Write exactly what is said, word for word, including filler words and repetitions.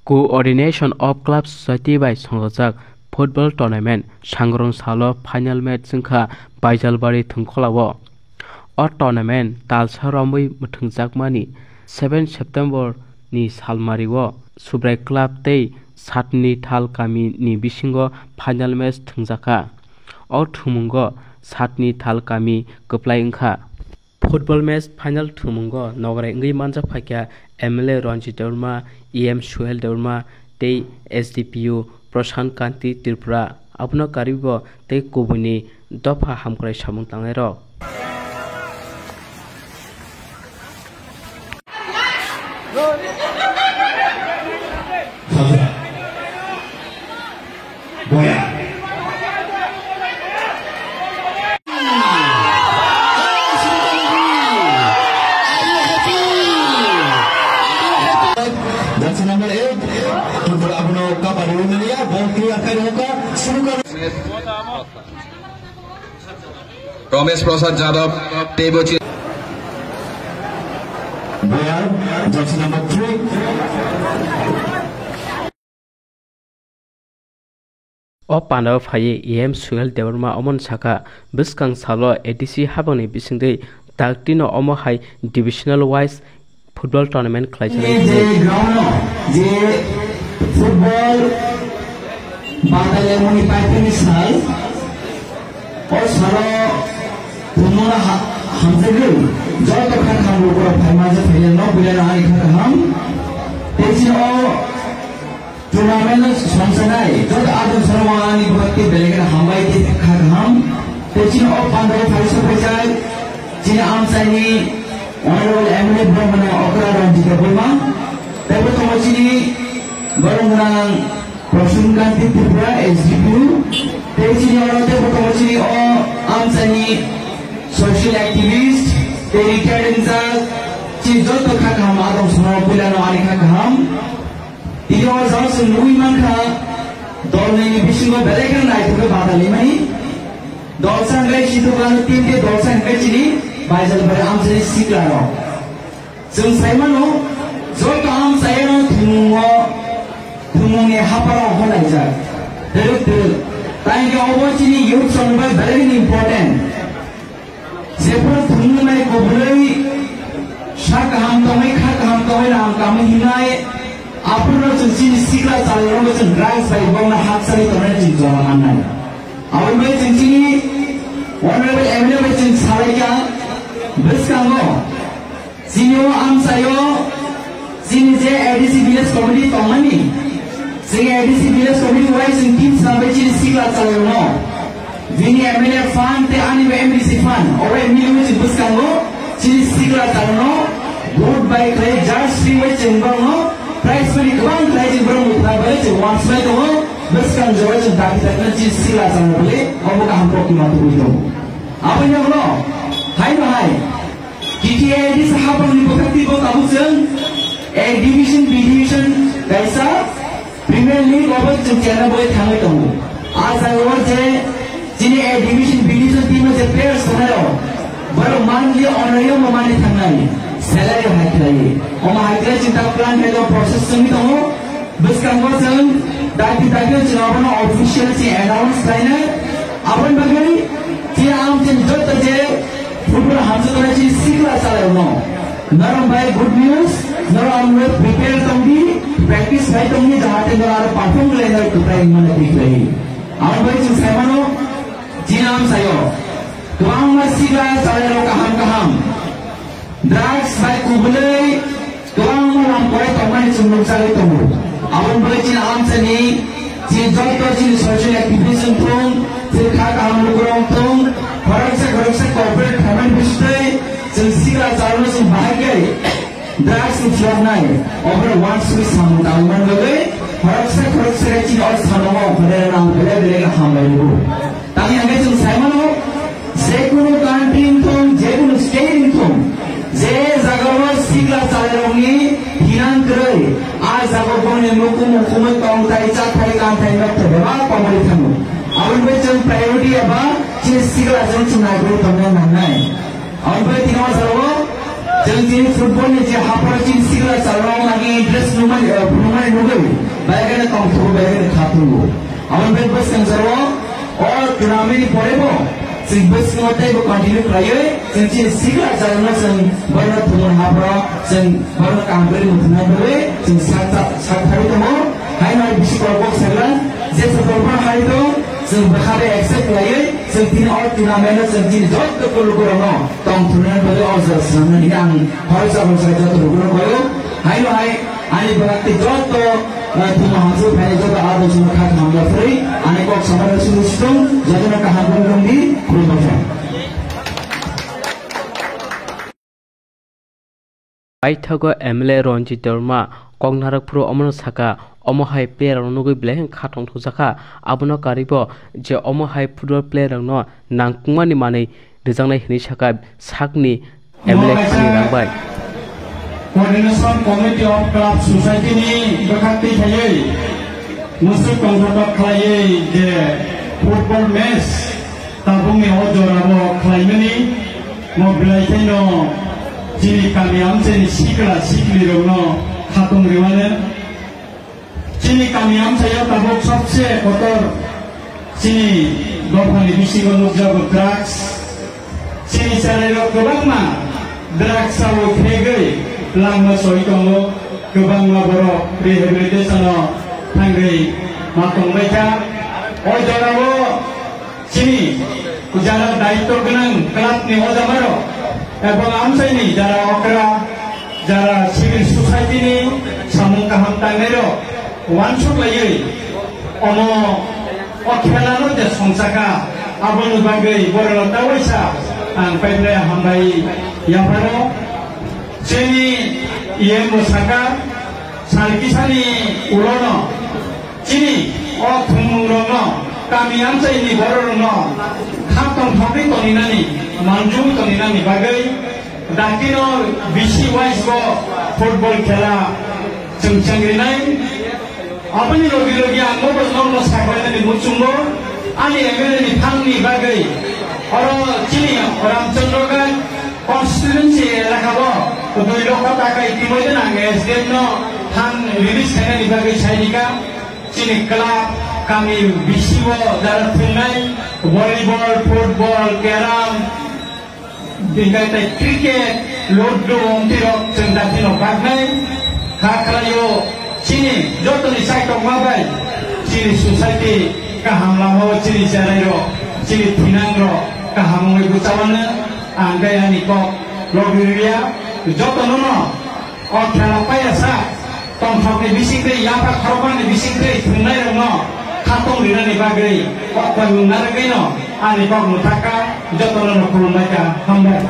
Coordination of Club Society bai songchajak football tournament sangrong salo final match wngkha Baijalbari Thwngkhwlao. O tournament talsa romwi mwthangjakmani seven September ni salmario Subrai Club tei Satni Thal kami ni bisingo final match thwngjakha. O thwngmungo Satni Thal kami kwplai wngkha. Football match final thwngmungo nograi wngwi manjak phaikha M L A Ranjit Debbarma, E M Suhel Debbarma tei S D P O Prashant Kanti Tripura. Abono karwibo tei kubuni dopha hamkrai samung tangnairok. Boya. Jersey number eight, football abono kabari wngmani ya, ball clear khai rwkha, suru kar- Ramesh Prasad Jadhav, teibo chi- Boya, jersey number three. O pandao phaiwi E M Suhel Debbarma omono sakha, bwskang salo A D C habangni bisingtwi daktino omo hai divisional wise football tournament khlaijak. Je ground-o je football batalimani paithakni sal, o salo thwngmungno ha-, hamjagwi joto kha kaham lukurok phaima je phailano builano ani kha kaham. Tei chini o tournament-o songsanai joto adong salo ani bwkhak tei belai kheno hambai tei kha kaham. Tei chini o pandao phai sokphaijak chini amchaini Honorable M L A Brahmana Okra Ranjit Debbarma, teibo tongo chini borok gwnang Prashant Kanti Tripura, S D P O, tei chini oro teibo tongo chini o amchaini social activist, tei retired wngjak, chini joto kha kaham adong sono puilano ani kha kaham. Tini o jagao chwng nugwi mankha, dolnwini bisingo belai kheno naithok khe batalimani. Dolsa hwnkhe Sidhu Kanu team tei dolsa hwnkhe chini Baijalbari amchaini sikrarok. Chwng saimano, joto amchaino thwngmungo, thwngmungni hapharo honaijak. Twrwk twrwk. Tai hwnkhe obo chini youth rokni bagwi belai kheno important. Jephuru thwngmung bai kubulwi sak kaham tongwi, kha kaham tongwi, ram kaham hinai, aphuru chwng chini sikla chalirogo chwng drugs bai bongna hakchari tongnai chwng jora mannai. Aboni bagwi chwng chini Honorable M L A bai chwng salaikha, bwskango chini o amchaio chini je A D C village committee tongmani, chini A D C village committee wai chwng team swnambai chini sikla chalairokno bini M L A fund tei ani bo M D C fund, obo M L A chwng bwskango chini sikla chalairokno vote bai khlai jersey bai chwng borokno prize money kwbang khlai chwng borokno khlai bai chwng wansuknai tongo. Bwskang jora chwng dabi dabi chini sikla chwng bole obo kaham kokti ma tubui tongo. Aboni ulo hai no hai T T A D C hapangni bwkhak twibo tabuk chwng A division, B division kaisa Premier League obo chwng chenna bole thangwi tongo. A jagao je chini A division, B division team o je players tongnai rok, borok monthly honorarium bo manwi thangnai, salary hai khlaiwi. Omo hai khlai chwng ta plan khlai tongo, process chwngwi tongo. Bwskango chwng daki daki chwng abono official se announce khlainai. Aboni bagwi chini amchaini joto je football hamjaknai chini sikla chalairokno norok bai good news, norok ang prepare tongdi, practice khai tongdi, jahate norok aro perform khlainai kwplai wngmani twi khlaiwi. Aboni bagwi chwng saimano chini amchaio kwbangma sikla chalairok kaham kaham drugs bai kubulwi kwbangma lam kwrai tongmani chwng nukjagwi tongo. Aboni bagwi chini amchaini chini joto chini social activities wngthung, chini kha kaham lukurok wngthung, khoroksa khoroksa cooperate khaimani bisingtwi chwng sikla chalano chwng bahai khe drugs ni phiyoknai, oborok wansugwi samung tangmani bagwi khoroksa khoroksa khe chini o samungo ongkhorwi rwna ang belai belai khe hambai rwo. Tamni hwnkhe chwng saimano, jekunu country wngthung, jekunu state wngthung, je jagao sikla chalairokni hinang kwrwi, a jagao bongni nukhung mukhungwi tongthai, chathai, kanthai, nokthai bebak komorwi thango. Aboni bagwi chwng priority eba chini sikla chwng chwng naikolwi tongna nangnai. Aboni bagwi tini o jagao Chwng tini football ni je hapharo chini sikla chalrok nagi interest nungmani, eh, phunukmani nugwi, baigani tongthok, baigani khatungo. Aboni bagwi bwskango o tournament ni pore bo chwng bwskango teibo continue khlaiwi chwng chini sikla chalrokno chwng borokno thumwi hapharo chwng borokno kaham khe muthungna bagwi chwng sak, sak, sak tharwi tongo. Haino bisi kok kok sakla je se borokno hai tong chwng bwkha bai accept khlaiwi chwng tini o tournament no chwng chini joto kulukurokno tong thunani bagwi o jora swnamnani ang khoroksa khoroksa joto lukurok khlaio. Haino hai ani bwkhak tei joto, eh, thwngmung hamjwk phainai joto adong songno kha kaham yapharwi ani kok samani simi situng jotono kaham bumung di khulumkha. Paithago M L A Ranjit Debbarma koknarok phuru omono sakha, omo hai player rok nugwi belai khe kha tongthokjakha, abono karwibo je omo hai football player rokno nangkukmani manwi rwjaknai hwnwi sakha sakni M L A Khani Rangbai. Coordination Committee of Club Society ni bwkhak twi khaiwi mwswk tongthoktok khlaiwi je football match tabukni o jorao khlaimani mo belai kheno chini kami amchaini sikla siklirokno khatung rwmano. Chini kami amchaio tabuk sobse kotor chini dophani bisingo nukjago drugs. Chini cherairok kwbangma drugs o phegwi langma soi tongo, kwbangma borok rehabilitation o thangwi ma tongbaikha. O jorao chini jara daityo gwnang club ni ojamarok ebong amchaini jara okra, jara civil society ni samung kaham tangnairok uansuk laiwi omo o khela no je songchakha, aboni bagwi borok no tawaisa ang paipre hambai yapharo. Chini E M bo sakha, sal kisani ulo no chini o thwngmungrokno kami amchaini bororokno kha tongthokgwi toninani, manjugwi toninani bagwi dakino bisi wise bo football khela chwng chengrinai. Aboni logi logi ang bo nokno saklainani muchungo ani M L A ni thangni bagwi oro chini Ramchandra Ganj constituency elakao dui lokho taka itimodhye ang S D M no thang release khainani bagwi sainika. Chini club kami bisi o jara thwngnai volleyball, football, carrom, bingai tei cricket, ludo, omtirok chwng dakti no baknai. Kha khlaio chini jotoni saitokma bai chini society kaham lamao chini cherairok, chini thinangrok kaham wngwi bwchawano ang tei ani kok logi rwya jotono no. O khela paiyasa tongthokni bisingtwi, yapha khoroknani bisingtwi thwngnairokno khatong rinani bagwi kok bai mung narwgwino ani kok mwthakha, jotono no khulumbaikha, hambai.